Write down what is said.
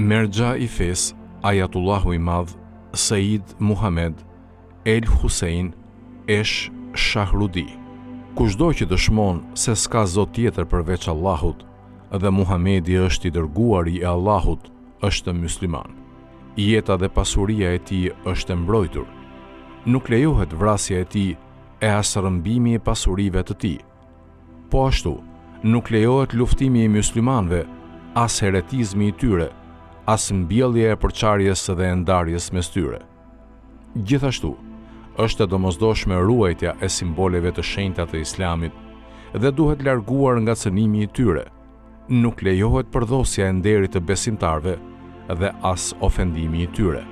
Merxha i fesë, Ajatullahu i Madh, Sejid Muhamed El Husein Esh Shahrudi. Kushdo që dëshmon se s'ka zot tjetër përveç Allahut dhe Muhamedi është i dërguari i Allahut, është mysliman. Jeta dhe pasuria e tij është e mbrojtur. Nuk lejohet vrasja e tij e as rrëmbimi i pasurive të tij. Po ashtu, nuk lejohet luftimi i myslimanëve, as heretizmi i tyre, as mbjellja e përçarjes dhe e ndarjes mes tyre. Gjithashtu, është e domosdoshme ruajtja e simboleve të shenjta të Islamit dhe duhet larguar nga cënimi i tyre. Nuk lejohet përdhosja e nderit të besimtarëve dhe as ofendimi i tyre.